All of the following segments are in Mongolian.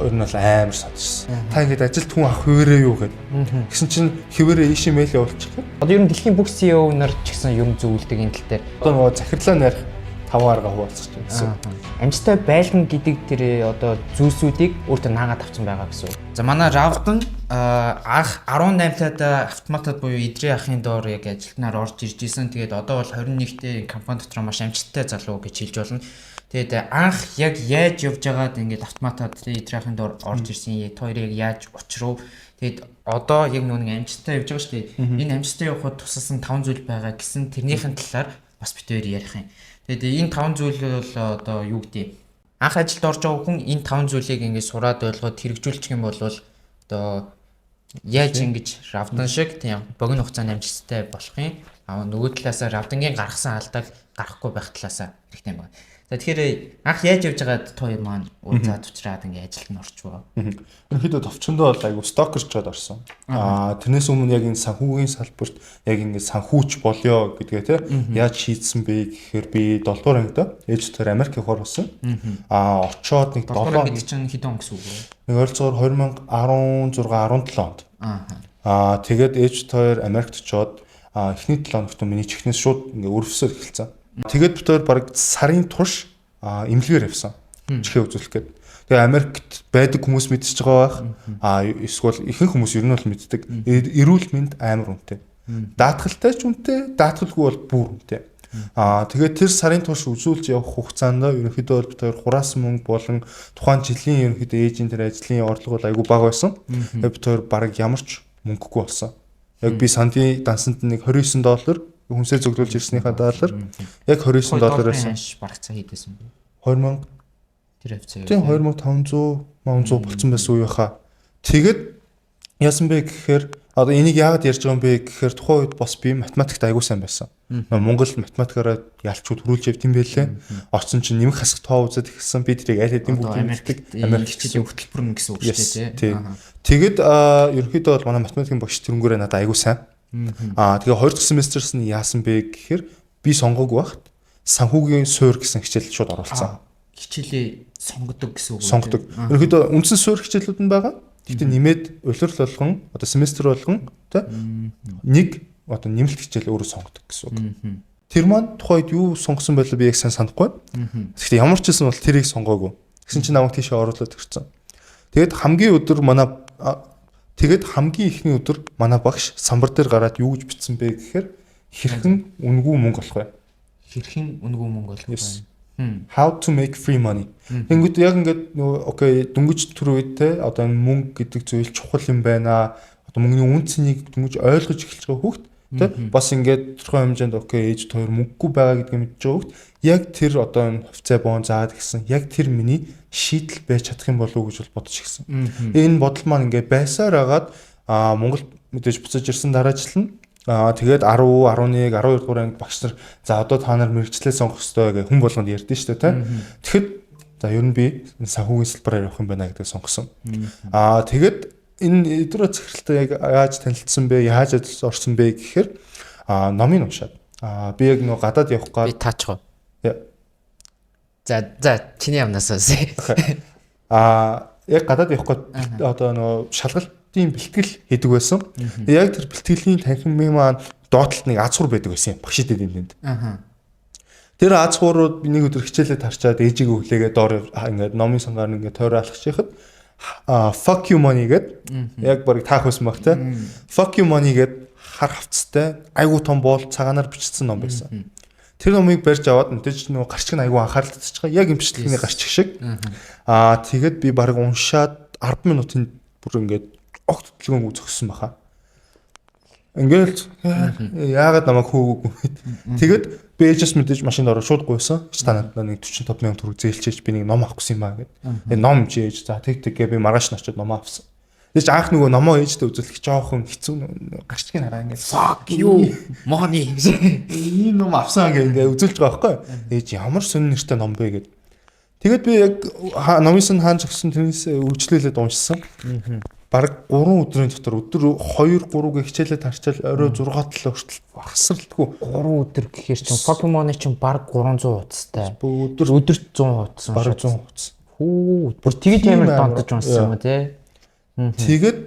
Ер нь бол амар содчихсон. Та ингээд ажилд хүн авах хэвээрээ юу гэд. Тэгсэн чинь хэвээрээ ийшээ мэйл явуулчих. Одоо ер нь дэлхийн бүх CEO нар ч гэсэн ер нь зөвлөдөг энэ тал дээр. Одоо нөгөө захирлаа нарих таван арга хуваалцах чинь гэсэн. Амжилттай байлна гэдэг тэр одоо зүйлсүүдийг өөртөө наагаад авсан байгаа гэсэн. За, манай Равдан анх 18 таад автоматад буюу Идрийн ахын доор яг ажилтнаар орж ирж исэн. Тэгээд одоо бол 21-тэй компани дотор маш амжилттай залуу гэж хэлж болно. Тэгээд анх яг яаж явж байгаад ингээд автоматад Идрийн ахын доор орж ирсэн, та хоёр яг яаж учрав? Тэгээд одоо яг нөгөө нэг амжилттай явж байгаа шүү дээ. Энэ амжилттай явахад тусалсан таван зүйл байгаа гэсэн тэрнийхэн талаар бас бид хоёр ярих юм. Тэгээд энэ таван зүйл бол одоо юу гэдэг, анх ажилд орж байгаа хүн энэ таван зүйлийг ингээд сураад ойлгоод хэрэгжүүлчих юм бол одоо яаж ингэж Равдан шиг тийм богино хугацаанд амжилттай болох юм. А нөгөө талаасаа Равдангийн гаргасан алдааг гаргахгүй байх талаасаа хэрэгтэй юм байна. За, тэгэхээр анх яаж явж байгаад та хоёр маань уулзаад учраад ингээд ажилд нь орчвоо? Ерөнхийдөө товчондоо бол айгу stalker чод орсон. Тэрнээс өмнө яг энэ санхүүгийн салбарт яг ингэ санхүүч болёо гэдгээ те яаж шийдсэн бэ гэхээр би 7 дугаар ангид ээж тэр Америк явахаар болсон. Очоод нэг 7 7 гэдэг чинь хэдэн он гэсэн үг вэ? Нэг ойролцоогоор 2016 17 онд. Тэгээд ээж хоёр Америкт очоод эхний 7 хоногт миний чихнээс шууд ингээ өрөвсөөр эхэлсэн. Тэгээд бид хоёр бараг сарын турш эмнэлгээр явсан. Чихээ үзүүлэх гээд. Тэгээ Америкт байдаг хүмүүс мэдчихэж байгаа байх. Эсвэл ихэнх хүмүүс ер нь бол мэддэг. Эрүүл мэнд амар үнэтэй. Даатгалтай ч үнэтэй, даатгалгүй бол бүр үнэтэй. Тэгээд тэр сарын турш үзүүлж явах хугацаанд ерөнхийдөө бол бид хоёр хураасан мөнгө болон тухайн жилийн ерөнхийдөө ээжийн тэр ажлын орлого бол айгүй бага байсан. Тэгээд бид хоёр бараг ямар ч мөнгөгүй болсон. Яг би сандын дансанд нэг 29 доллар хүнсээ зөвлөж ирснийхаа доллар яг 29 доллар байсан. Бараг цаа хийдээсэн бэ? 2000 Тэр хавцаа. Тийм, 2500 500 болцсон байсан үе хаа. Тэгээд яасан бэ гэхээр, одоо энийг яагаад ярьж байгаа юм бэ гэхээр тухайн үед бас би математикт айгуу сайн байсан. Монгол математикаараа ялчууд хөрүүлж явд юм байлээ. Орсон чинь нэмэх хасах тоо үзээд эхэлсэн. Би тэрийг аль хэдийн бүгд мэддэг. Америк хичээлийн хөтөлбөр нь гэсэн үг шүү дээ, тий. Тэгээд ерөнхийдөө бол манай математикийн багш тэрнгүүрээ надад айгуу сайн. Тэгээ хоёр дахь семестрс нь яасан бэ гэхээр би сонгоогүй байхад санхүүгийн суурь гэсэн хичээл шууд оруулсан. Хичээлээ сонгодог гэсэн үг үү? Сонгодог. Ерөнхийдөө үндсэн суурь хичээлүүд нь байгаа. Гэхдээ нэмээд улирал болгон, одоо семестр болгон тэ нэг одоо нэмэлт хичээл өөрөө сонгодог гэсэн үг. Тэр маань тухайд юу сонгосон байлаа, би яг сайн санахгүй. Гэхдээ ямар ч байсан бол тэрийг сонгоогүй. Тэгсэн чинь намайг тийшээ оруулаад ирсэн. Тэгээд хамгийн эхний өдөр манай багш самбар дээр гараад юу гэж бичсэн бэ гэхээр хэрхэн үнэгүй мөнгө олох вэ? Хэрхэн үнэгүй мөнгө олох вэ? How to make free money. Тэнгүүд яг ингээд нөгөө okay, дөнгөж түр үед те одоо энэ мөнгө гэдэг зүйл чухал юм байна. Одоо мөнгөний үн цэнийг дөнгөж ойлгож эхэлж байгаа хүүхд те бас ингээд тодорхой хэмжээнд okay, ээж хоёр мөнгөгүй байгаа гэдгийг мэдж байгаа хүүхд яг тэр одоо энэ хувьцаа боон заадаг гэсэн яг тэр миний шийдэл байж чадах юм болов уу гэж бол бодож ирсэн. Энэ бодол маань ингээд байсаар агаад Монгол мэдээж буцаж ирсэн дараа жил нь тэгээд 10, 11, 12 дугаар анги багш нар за одоо та нар мэргэжлээ сонгох ёстой гэх хүн болгонд ярьдэн шүү дээ, тэ. Тэгэхэд за ер нь би санхүүгийн салбараар явах юм байна гэдгийг сонгосон. Тэгээд энэ эдгээр захиралтай яг яаж танилцсан бэ, яаж ажиллаж орсон бэ гэхээр номыг уншаад. Би яг нөгөө гадаад явах гээд би таачих уу? За, чиний амнаас үсэ. Яг гадаад явах гээд одоо нөгөө шалгалтын бэлтгэл хийдэг байсан. Яг тэр бэлтгэлийн танхимын маань доотлолт нэг аз хур байдаг байсан юм. Багш идэд энд. Тэр аз хурууд би нэг өдөр хичээлээ тарчаад ээжигээ хүлээгээ доор ингээд номын сангаар ингээд тойроо алхаж байхад "Fuck you money" гэд яг барыг таах байсан баг те. "Fuck you money" гэд хар хавцтай айгуу том боол цагаанаар бичсэн ном байсан. Тэр номыг барьж аваад мэдээж нөгөө гарчиг нь айгуу анхаарал татчих байгаа. Яг имчилгээний гарчиг шиг. Тэгээд би барыг уншаад 10 минутын бүр ингээд огт хөдөлгөөнгүй зогссон баха. Ингээл яагаад намайг хүүгээгүй. Тэгээд би ээжээс мэдээж машинд ороод шууд гуйсан. Чи та надад нэг 45 сая төгрөг зээлчээж, би нэг ном авах гэсэн юм аа гэд. Тэгээд ном чи ээж за тэг тэг гэ би маргааш нь очиод номоо авсан. Тэгэж анх нөгөө номоо ээжтэй үзүүлэх жоохон хэцүү, гарчгийг хараа ингээд "Fuck you money." Энэ ном авсан гэ ингээд үзүүлж байгаа байхгүй. Ээж ямар сонин нэртэй ном бэ гэд. Тэгээд би яг номын сан хаан зогссон тэрнээс үргэлжлүүлээд уншсан. Бараг 3 өдрийн дотор өдөр 2 3 гэ хичээлээ тарчаал орой 6 7 хүртэл хасралтгүй. 3 өдөр гэхээр чинь Pokemon чинь бараг 300 хуудастай. Өдөр өдөрт 100 хуудас. Бараг 100 хуудас. Хүү, бүр тэгж амар донтож унсан юм уу те? Тэгээд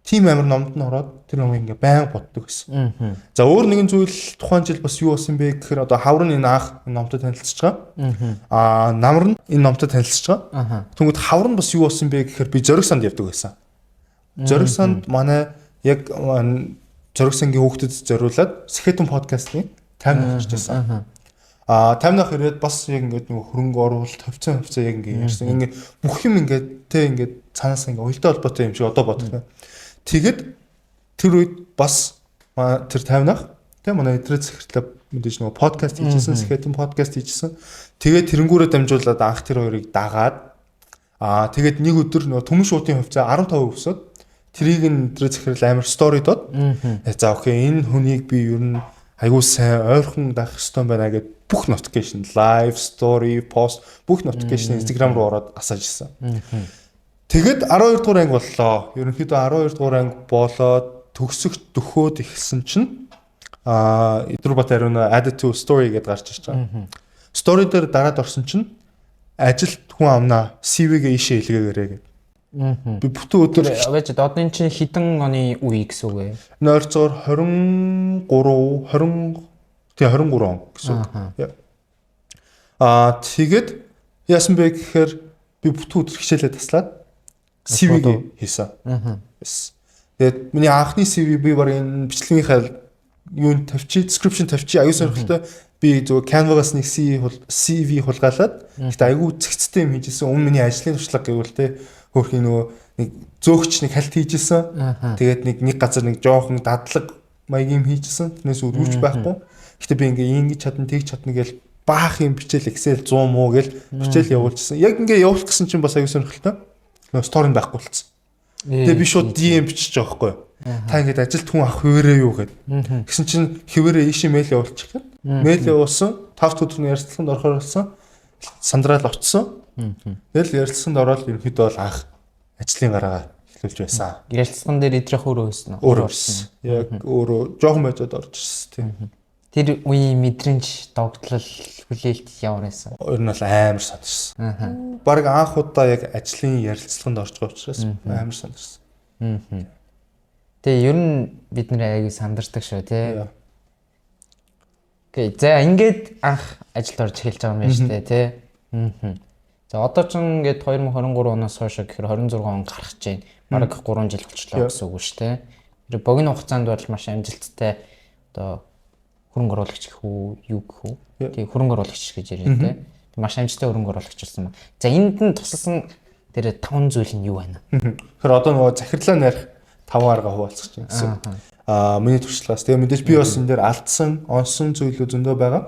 тийм амар номд нь ороод тэр номыг ингээ байнга боддог гэсэн. За, өөр нэгэн зүйл, тухайн жил бас юу болсон бэ гэхээр одоо хавар нь энэ анх энэ номтой танилцж байгаа. Намар нь энэ номтой танилцж байгаа. Тэнгүүд хавар нь бас юу болсон бэ гэхээр би Зориг санд явдаг байсан. Зориг санд манай яг Зориг сангийн хүүхдэд зориулаад Сэхэтэн подкастын таймнах хийж байсан. Таймнах ирээд бас яг ингээд нөгөө хөрөнгө оруулалт, хувьцаа хувьцаа яг ингээд ярьсан. Ингээд бүх юм ингээд тэ ингээд цаанаас ингээд уялдаа холбоотой юм шиг одоо бодох. Тэгээд тэр үед бас тэр таймнах тэ манай эдрээ захирлаа, мэдээж нөгөө подкаст хийжсэн, Сэхэтэн подкаст хийжсэн. Тэгээд тэрнгүүрээ дамжуулаад анх тэр хоёрыг дагаад, тэгээд нэг өдөр нөгөө түмэн шуудын хувьцаа 15% өсөөд, тэрийг нь эдрээ захирал амар story доод, за okay, энэ хүнийг би ер нь айгуу сайн ойрхон дагах ёстой байна гэд бүх notification, live, story, post, бүх notification Instagram руу ороод асааж ирсэн. Тэгээд 12 дугаар анги боллоо. Ерөнхийдөө 12 дугаар анги болоод төгсөх дөхөөд эхэлсэн чинь Идрубат ариуна add to story гэдээ гарч ирж байгаа. Story дээр дараад орсон чинь ажилт хүн амнаа, CV-гээ ийшээ илгээгээрэй гэдэг. Би бүтэн өдөр Байж, одоо энэ чинь хэдэн оны үе гэсэн үг вэ? Ойрцоор 23, 20, тий, 23 он гэсэн үг. Тэгээд яасан бэ гэхээр би бүтэн өдөр хичээлээ таслаад CV-г хийсэн. Тэгээд миний анхны CV, би баг энэ бичлэгийнхаа юунд тавьчих, description тавьчих, аюу сонирхолтой. Би зөв Canva-гаас нэг CV хулгайлаад, гэхдээ аюу цэгцтэй юм хийжсэн. Өмнө миний ажлын туршлага гэвэл те хөөрхийн нөгөө нэг зөөгч нэг хальт хийжсэн. Тэгээд нэг нэг газар нэг жоохон дадлаг маяг юм хийжсэн. Тэрнээс өргөж байхгүй. Гэхдээ би ингээ ингэж чадна, тэгж чадна гэж баах юм бичээл, Excel 100 муу гэл бичээл явуулчихсан. Яг ингээ явуулах гэсэн чинь бас аюу сонирхолтой. Нөгөө story байхгүй болцсон. Тэгээ би шууд DM бичиж байгаа байхгүй юу. Та ингээд ажилт хүн авах хэвээрээ юу гэд. Тэгсэн чинь хэвээрээ ийшээ мэйл явуулчих. Мэйл явуулсан. 5 дахь өдөр нь ярилцлаганд орохоор болсон. Сандраал очсон. Тэгэл ярилцлаганд ороод ерөнхийдөө бол анх ажлын гараагаа эхлүүлж байсан. Ярилцлаган дээр идрэх өөрөө байсан уу? Өөрөө орсон. Яг өөрөө жоохон байжгаад орж ирсэн тийм. Тэр үеийн мэдрэмж, догтлол, хүлээлт ямар байсан? Ер нь бол амар сандарсан. Бараг анх удаа яг ажлын ярилцлаганд орж байгаа учраас амар сандарсан. Тэгээ ер нь бид нэр аягүй сандардаг шүү, тий. Okay. За, ингээд анх ажилд орж эхэлж байгаа юм байна шүү дээ, тий. За, одоо ч ингээд 2023 оноос хойш гэхээр 26 он гарах гэж байна. Бараг 3 жил болчлоо гэсэн үг шүү дээ. Тэр богино хугацаанд бол маш амжилттай одоо хөрөнгө оруулагч гэх үү, юу гэх үү? Тэгээ хөрөнгө оруулагч гэж яриа, тий. Маш амжилттай хөрөнгө оруулагч болсон ба. За, энд нь тусалсан тэр таван зүйл нь юу байна? Тэгэхээр одоо нөгөө захирлаа нарих таван арга хуваалцах чинь гэсэн. Миний туршлагаас. Тэгээ мэдээж би бас энэ дээр алдсан, онсон зүйлүүд зөндөө байгаа.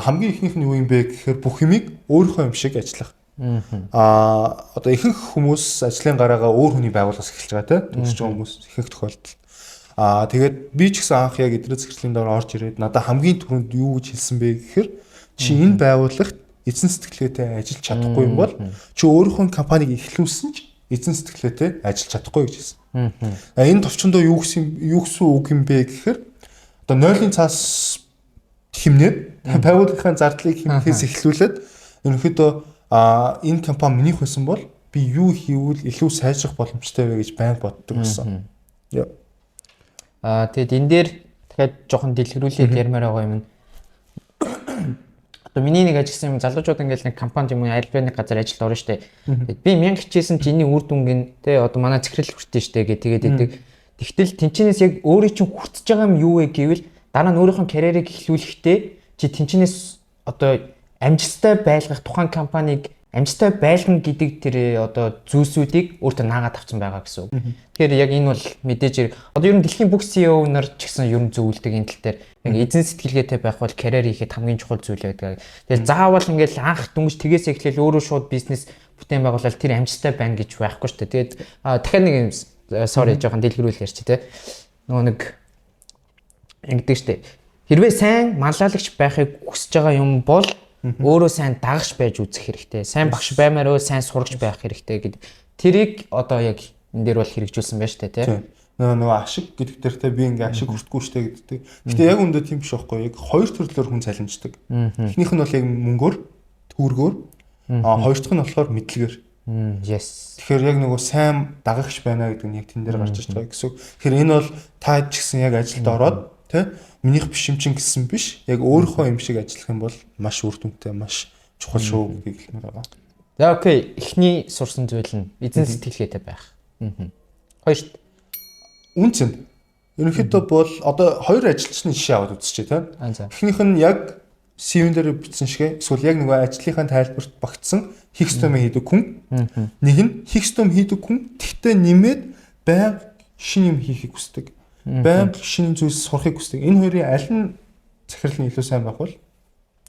Хамгийн ихнийх нь юу юм бэ гэхээр бүх юмыг өөрийнхөө юм шиг ажиллах. Одоо ихэнх хүмүүс ажлын гараагаа өөр хүний байгууллагаас эхэлж байгаа, тийм, төгсөж байгаа хүмүүс ихэнх тохиолдолд. Тэгээд би ч гэсэн анх яг эдрээ захирлын доор орж ирээд надад хамгийн түрүүнд юу гэж хэлсэн бэ гэхээр чи энэ байгууллагт эзэн сэтгэлгээтэй ажиллаж чадахгүй юм бол чи өөрийнхөө компанийг эхлүүлсэн ч эзэн сэтгэлгээтэй ажиллаж чадахгүй гэж хэлсэн. Энэ товчондоо юу гэсэн үг юм бэ гэхээр одоо нойлын цаас хэмнээд, байгууллагын зардлыг хэмнэхээс эхлүүлээд ерөнхийдөө энэ компани минийх байсан бол би юу хийвэл илүү сайжрах боломжтой вэ гэж байнга боддог байсан. Тэгээд энэ дээр дахиад жоохон дэлгэрүүлээд ярмаар байгаа юм нь одоо миний нэг ажилласан юм, залуучууд ингээл нэг компанид юм уу альва нэг газар ажилд орно штэ. Тэгээд би 1000 хичээсэн чи энэний үр дүнг нь те одоо манай захирал хүртэн штэ гэ тэгээд идэг. Тэгтэл тэнчнээс яг өөрийн чинь хүртэж байгаа юм юу вэ гэвэл дараа нь өөрийнхөө карьерийг эхлүүлэхдээ чи тэнчнээс одоо амжилттай байлгах, тухайн компанийг амжилттай байлгана гэдэг тэр одоо зүйлсүүдийг өөртөө наагаад авсан байгаа гэсэн үг. Тэгэхээр яг энэ бол мэдээж хэрэг. Одоо ер нь дэлхийн бүх CEO нар ч гэсэн ер нь зөвлөдөг энэ тал дээр яг эзэн сэтгэлгээтэй байх бол карьер хийхэд хамгийн чухал зүйл байдаг. Тэгэхээр заавал ингээл анх дүнж тгээс эхлээл өөрөө шууд бизнес бүтээн байгуулаад тэр амжилттай байна гэж байхгүй шүү дээ. Тэгээд дахиад нэг юм, sorry, жоохон дэлгэрүүл ярьчих те. Нөгөө нэг ингэдэг шүү дээ. Хэрвээ сайн манлайлагч байхыг хүсэж байгаа юм бол өөрөө сайн дагагч байж үзэх хэрэгтэй. Сайн багш баймаар өө сайн сурагч байх хэрэгтэй гэдэг. Тэрийг одоо яг энэ дээр бол хэрэгжүүлсэн байна шүү дээ, тий. Нөгөө ашиг гэдэг дээр те би ингээ ашиг хүртэхгүй штэ гэдэг. Гэтэ яг үндэ тийм биш байхгүй. Яг хоёр төрлөөр хүн цалинждаг. Эхнийх нь бол яг мөнгөөр, төгрөгөөр. А хоёр дахь нь болохоор мэдлэгээр. Yes. Тэгэхээр яг нөгөө сайн дагагч байна гэдэг нь яг тэн дээр гарч ирж байгаа гэсэн үг. Тэгэхээр энэ бол та ч гэсэн яг ажилд ороод тэ минийх биш юм чин гэсэн биш. Яг өөрийнхөө юм шиг ажиллах юм бол маш үр дүнтэй, маш чухал шүү гэдгийг хэлмээр байгаа. За окей, эхний сурсан зүйл нь эзэн сэтгэлгээтэй байх. Хоёрт үнэ цэн. Ерөнхийдөө бол одоо хоёр ажилчны жишээ аваад үзчихье тэ. Эхнийх нь яг CV-н дээр бичсэн шиг эсвэл яг нөгөө ажлынхаа тайлбарт багтсан хийх ёстой юм хийдэг хүн. Нэг нь хийх ёстой юм хийдэг хүн. Тэгтээ нэмээд байнга шинэ юм хийхийг хүсдэг. Байнга шинэ зүйлс сурахыг хүсдэг. Энэ хоёрын аль нь захирал нь илүү сайн байх вэ?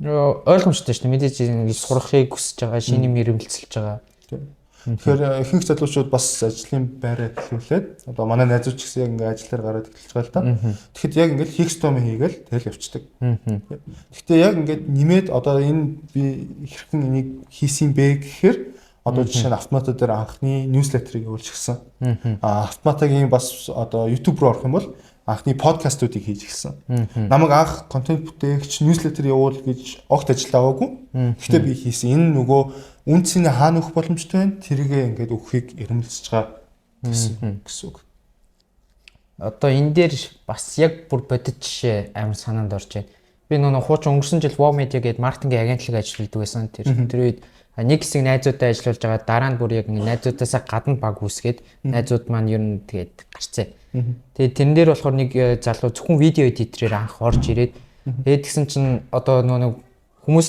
Ойлгомжтой шүү дээ. Мэдээж ингэ сурахыг хүсэж байгаа, шинэ юм эрэмбэлцэлж байгаа. Тэгэхээр ихэнх залуучууд бас ажлын байраа эхлүүлээд одоо манай найзууд ч гэсэн яг ингээ ажил дээр гараад эхэлж байгаа л да. Тэгэхэд яг ингээл хийх ёстой юм хийгээл тэгэл явцдаг. Гэхдээ яг ингээд нэмээд одоо энэ би хэрхэн энийг хийсэн бэ гэхээр одоо жишээ нь автомата дээр анхны newsletter-ыг явуулж гисэн. Автоматагийн бас одоо YouTube руу орох юм бол анхны подкастуудыг хийж эхэлсэн. Намайг анх контент бүтээгч, newsletter явуул гэж огт ажил аваагүй. Гэхдээ би хийсэн. Энэ нөгөө үн цэний хаана өгөх боломжтой вэ? Тэргээ ингээд өгөхийг эрмэлзэж байгаа гэсэн үг. Одоо энэ дээр бас яг бүр бодит жишээ амар санаанд орж байна. Би нөгөө хуучин өнгөрсөн жил Wow Media гэдэг маркетингийн агентлаг ажилладаг байсан. Тэр үед нэг хэсэг найзуудтай ажиллуулж байгаа, дараа нь бүр яг найзуудаасаа гадна баг үүсгээд найзууд маань ер нь тэгээд гарцээ. Тэгээд тэрэн дээр болохоор нэг залуу зөвхөн видео эдитороор анх орж ирээд тэгээд тэгсэн чинь одоо нөгөө нэг хүмүүс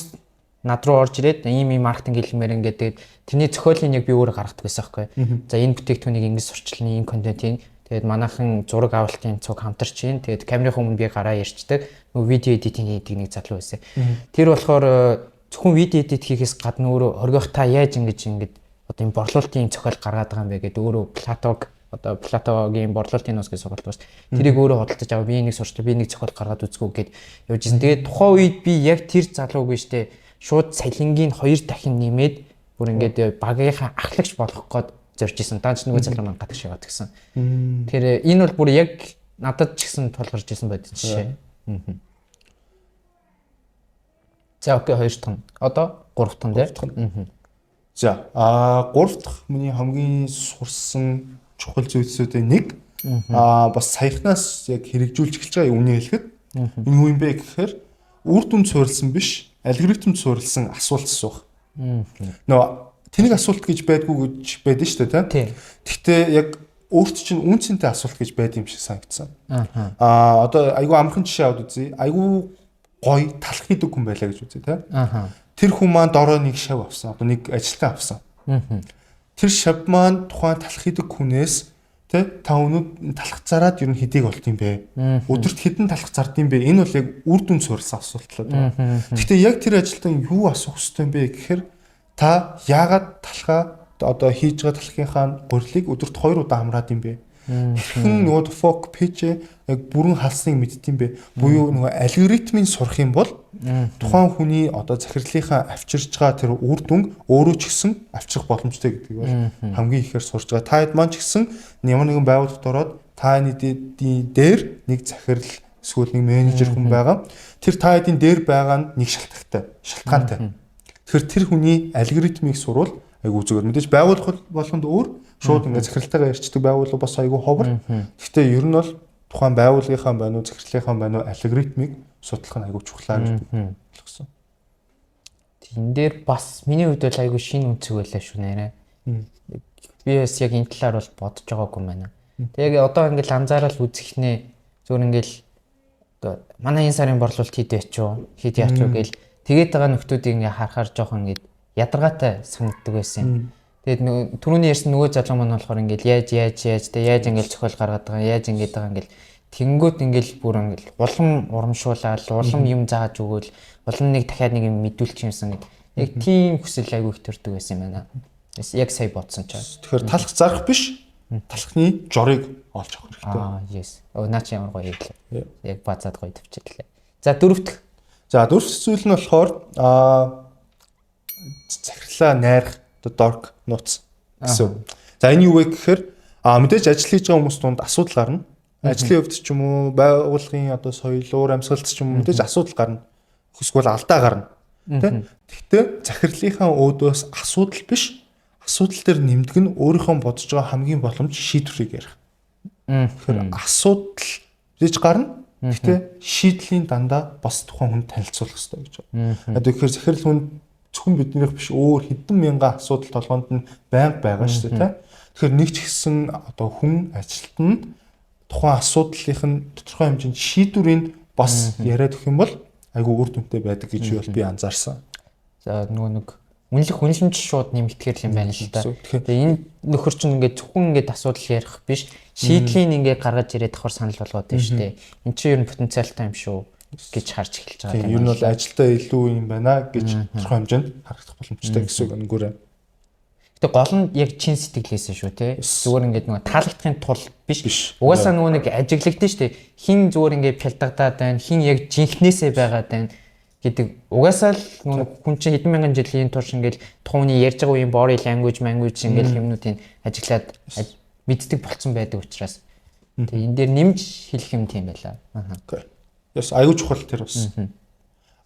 над руу орж ирээд ийм ийм маркетинг хэлмээр ингээд тэгээд тэрний зохиолыг яг би өөрөө гаргадаг байсан байхгүй. За энэ бүтээгдэхүүнийг ингэж сурчлаа, ийм контентын тэгээд манайхан зураг авалтын цуг хамтарч чинь тэгээд камерын өмнө би гараа ярьцдаг. Нөгөө видео editing хийдэг нэг залуу байсан. Тэр болохоор зөвхөн видео edit хийхээс гадна өөрөө хоргох та яаж ингэж ингэж одоо энэ борлуулалтын зохиол гаргаад байгаа юм бэ гэдэг өөрөө Платог одоо Платогийн борлуулалтын нууц гэж сургалт байна. Тэрийг өөрөө худалдаж аваа, би энийг сурчлаа, би нэг зохиол гаргаад үзгүү гэд явж ирсэн. Тэгээд тухайн үед би яг тэр залууг штэ шууд цалингийн 2 дахин нэмээд бүр ингээд багийнхаа ахлагч болгох гээд зорж исэн. Даанч нөгөө залуу маань гадагш яваад гисэн. Тэгэхээр энэ бол бүр яг надад ч гэсэн тулгарч исэн бодит жишээ. За окей, хоёр дахь нь. Одоо гурав дахь нь тий. За гурав дахь миний хамгийн сурсан чухал зүйлсүүдийн нэг бас саяхнаас яг хэрэгжүүлж эхэлж байгаа юм хэлэхэд энэ юу юм бэ гэхээр үр дүнд суурилсан биш, алгоритмд суурилсан асуулт асуух. Нөгөө тэнэг асуулт гэж байдгүй гэж байдэн шүү дээ тий. Гэхдээ яг өөрт чинь үн цэнтэй асуулт гэж байд юм шиг санагдсан. Одоо айгүй амархан жишээ аваад үзье. Айгүй гоё талх хийдэг хүн байлаа гэж үзье тий. Тэр хүн маань дорой нэг шав авсан. Одоо нэг ажилтан авсан. Тэр шав маань тухайн талх хийдэг хүнээс тий та өнөө талх зараад ер нь хэдийг болт юм бэ? Өдөрт хэдэн талх зард юм бэ? Энэ бол яг үр дүн суурилсан асуулт л байна. Гэхдээ яг тэр ажилтан юу асуух ёстой юм бэ гэхээр та яагаад талхаа одоо хийж байгаа талхынхаа гурилыг өдөрт 2 удаа хамраад юм бэ? Хэрхэн нөгөө фок пэйж яг бүрэн халсныг мэдд юм бэ? Буюу нөгөө алгоритмыг сурах юм бол тухайн хүний одоо захирлынхаа авчирж байгаа тэр үр дүн өөрөө ч гэсэн авчрах боломжтой гэдгийг бол хамгийн ихээр сурж байгаа. Та хэд маань ч гэсэн ямар нэгэн байгууллагад ороод та хэдийн дээр нэг захирал эсвэл нэг менежер хүн байгаа. Тэр та хэдийн дээр байгаа нь нэг шалтгаантай. Тэгэхээр тэр хүний алгоритмыг сурвал айгүй зүгээр. Мэдээж байгууллага болгонд өөр шууд ингээд захиралтайгаа ярьцдаг байгууллага бас айгүй ховор. Гэхдээ ер нь бол тухайн байгууллагынхаа байна уу, захирлынхаа байна уу алгоритмыг судлах нь айгүй чухлаа гэж ойлгосон. Тэн дээр бас миний хувьд бол айгүй шинэ үнцэг байлаа шүү нэрээ. Би бас яг энэ талаар бол бодож байгаагүй юм байна. Тэг яг одоо ингээд анзаарал үзэхнээ зүгээр ингээд одоо манай энэ сарын борлуулалт хэд яач уу, хэд яач уу гэл тэгээд байгаа нөхдүүдийг ингээд харахаар жоохон ингээд ядаргаатай санагддаг байсан юм. Тэгээд нөгөө түрүүний ярьсан нөгөө залуу маань болохоор ингээд яаж яаж яаж тэг яаж ингээд зохиол гаргаад байгаа, яаж ингээд байгаа ингээд тэнгүүт ингээд бүр ингээд улам урамшуулаад, улам юм зааж өгөөл, улам нэг дахиад нэг юм мэдүүлчих юмсан гэд. Яг тийм хүсэл айгүй их төрдөг байсан юм байна. Яг сая бодсон ч. Тэгэхээр талх зарах биш, талхны жорыг олж авах хэрэгтэй. Yes. Наа чи ямар гоё хэлээ. Яг базаад гоё төвчлээ. За дөрөв дэх. За дөрөв дэх зүйл нь болохоор захирлаа найрах одоо dark нууц гэсэн. За энэ юу вэ гэхээр мэдээж ажил хийж байгаа хүмүүс дунд асуудал гарна. Ажлын хувьд ч юм уу, байгууллагын одоо соёл, уур амьсгалт ч юм уу мэдээж асуудал гарна. Эсвэл алдаа гарна. Тэ? Гэхдээ захирлынхаа өөдөөс асуудал биш, асуудал дээр нэмдэг нь өөрийнхөө бодож байгаа хамгийн боломж шийдвэрийг ярих. Тэгэхээр асуудал гэж гарна. Гэхдээ шийдлийн дандаа бас тухайн хүнд танилцуулах хэрэгтэй гэж байна. Тэгэхээр захирал хүн зөвхөн биднийх биш, өөр хэдэн мянган асуудал толгоонд нь байнга байгаа шүү дээ, тэ. Тэгэхээр нэг ч гэсэн одоо хүн ажилт нь тухайн асуудлынх нь тодорхой хэмжээнд шийдвэрийг бас яриад өгөх юм бол айгүй үр дүнтэй байдаг гэж би анзаарсан. За, нөгөө нэг үнэлэх үнэлэмж шууд нэмэгдэхэр юм байна л да. Тэгээ энэ нөхөр чинь ингээд зөвхөн ингээд асуудал ярих биш, шийдлийн ингээд гаргаж ирээд давхар санал болгоод байна шүү дээ. Энд чинь ер нь потенциалтай юм шүү гэж харж эхэлж байгаа. Тийм, ер нь бол ажилдаа илүү юм байна гэж тодорхой хэмжээнд харагдах боломжтой гэсэн үг өнгөрөө. Гэтэ гол нь яг чин сэтгэлээсээ шүү те. Зүгээр ингээд нөгөө таалагдахын тулд биш. Угаасаа нөгөө нэг ажиглагдсан шүү дээ. Хин зүгээр ингээд пялдагдаад байна, хин яг жинхнээсээ байгаад байна гэдэг. Угаасаа л нөгөө хүн чинь хэдэн мянган жилийн турш ингээд тухайн хүний ярьж байгаа үеийн body language ингээд юмнуудыг ажиглаад мэддэг болцсон байдаг учраас. Тэгээ энэ дээр нэмж хэлэх юм тийм байла. Аа. Яс, аюу чухал тэр бас.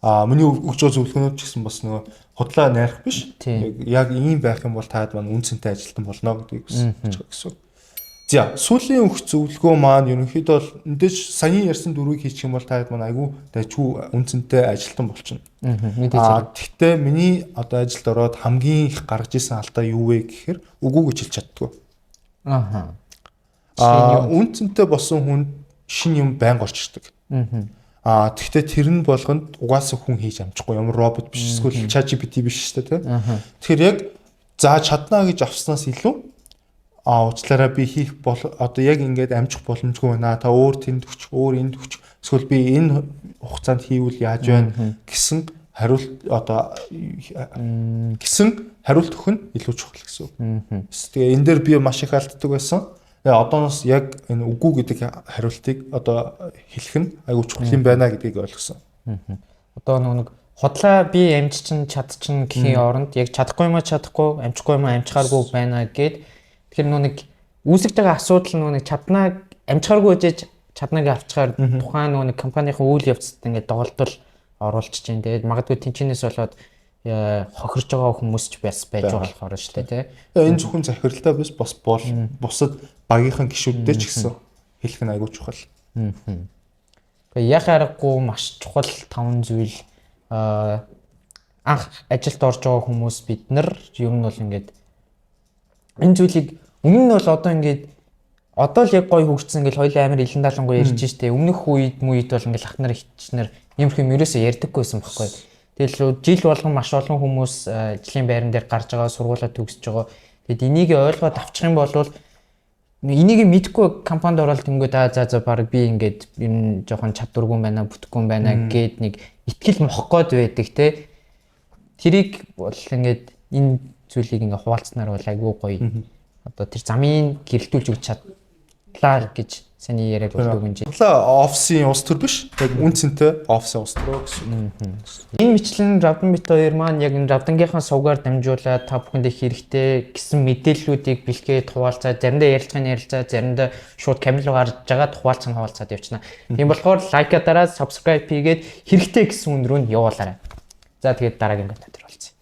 Аа, миний өгч байгаа зөвлөгөөнүүд ч гэсэн бас нөгөө худлаа найрах биш. Яг ийм байх юм бол таад маань үн цэнтэй ажилтан болно гэдгийг бас хэлж байгаа гэсэн. За, сүүлийн өгч зөвлөгөө маань ерөнхийдөө бол мэдээж саяын ярьсан дөрвийг хийчих юм бол таад маань айгүй дайчгүй үн цэнтэй ажилтан болчихно. Аа, тэгтээ миний одоо ажилд ороод хамгийн их гаргаж исэн алдаа юу вэ гэхээр үгүй гэж хэлж чаддгүй. Аа. Аа, үн цэнтэй болсон хүнд шинэ юм байнга орж ирдэг. Аа, тэгтээ тэр нь болгонд угаасаа хүн хийж амжихгүй, ямар робот биш, эсвэл ChatGPT биш шүү дээ, тийм. Тэгэхээр яг за чаднаа гэж авснаас илүү уучлаарай, би хийх бол одоо яг ингээд амжих боломжгүй байна. Та өөр тэнд өч, өөр энд өч. Эсвэл би энэ хугацаанд хийвэл яаж байна гэсэн хариулт одоо гэсэн хариулт өгөх нь илүү чухал гэсэн үг. Тэгээ энэ дээр би маш их алддаг байсан. Тэгээ одооноос яг энэ үгүй гэдэг хариултыг одоо хэлэх нь айгүй чухал юм байна гэдгийг ойлгосон. Одоо нэг худлаа би амжчин чадчин гэхийн оронд яг чадахгүй юм а чадахгүй, амжихгүй юм а амжихааргүй байна гэд. Тэгэхээр нөө нэг үүсгэж байгаа асуудал нөө нэг чаднаа амжихааргүй үжиж чаднаг авчгаар тухайн нөө нэг компанийн үйл явцад ингээд доголдол оруулж чинь. Тэгээд магадгүй тэнчнээс болоод хохирж байгаа хүмүүс ч бас байж болохоор шүү дээ, тий. Энэ зөвхөн захиралтай биш, бас бол бусад багийнхан гишүүдтэй ч гэсэн хэлэх нь айгүй чухал. Тэгээ яг аргагүй маш чухал 5 зүйл анх ажилд орж байгаа хүмүүс бид нар ер нь бол ингээд энэ зүйлийг өмнө нь бол одоо ингээд одоо л яг гоё хөгжсөн ингээл хоёулаа амар илэн далангуй ярьж штэ. Өмнөх үед мүйд бол ингээл ах нар ихч нар иймэрхүү юм ерөөсөө ярьдаггүй байсан байхгүй. Тэгэл жил болгон маш олон хүмүүс ажлын байран дээр гарч байгаа, сургуулаа төгсөж байгаа. Тэгэд энийг ойлгоод авчих юм бол энийг мэдхгүй компанид ороод тэнгүүд аа за за баг би ингээд юм жоохон чадваргүй байна, бүтэхгүй байна гэд нэг итгэл мохох гээд байдаг те. Тэрийг бол ингээд энэ зүйлийг ингээд хуваалцсанаар бол айгүй гоё. Одоо тэр замын гэрэлтүүлж өгч чадлаа гэж саний яриаг бол дүгнж. Худлаа офисын улс төр биш, яг үн цэнтэй офисын улс төр гэсэн. Энэ мэтлэн Равдан бит хоёр маань яг энэ Равдангийнхаа сувгаар дамжуулаад та бүхэндээ хэрэгтэй гэсэн мэдээллүүдийг бэлгээд хуваалцаад, заримдаа ярилцгааны ярилцаа, заримдаа шууд камер руу гарч жагаад хуваалцаад явчихна. Тийм болохоор лайк дараад, subscribe хийгээд хэрэгтэй гэсэн үн рүү нь явуулаарай. За, тэгээд дараагийн контент.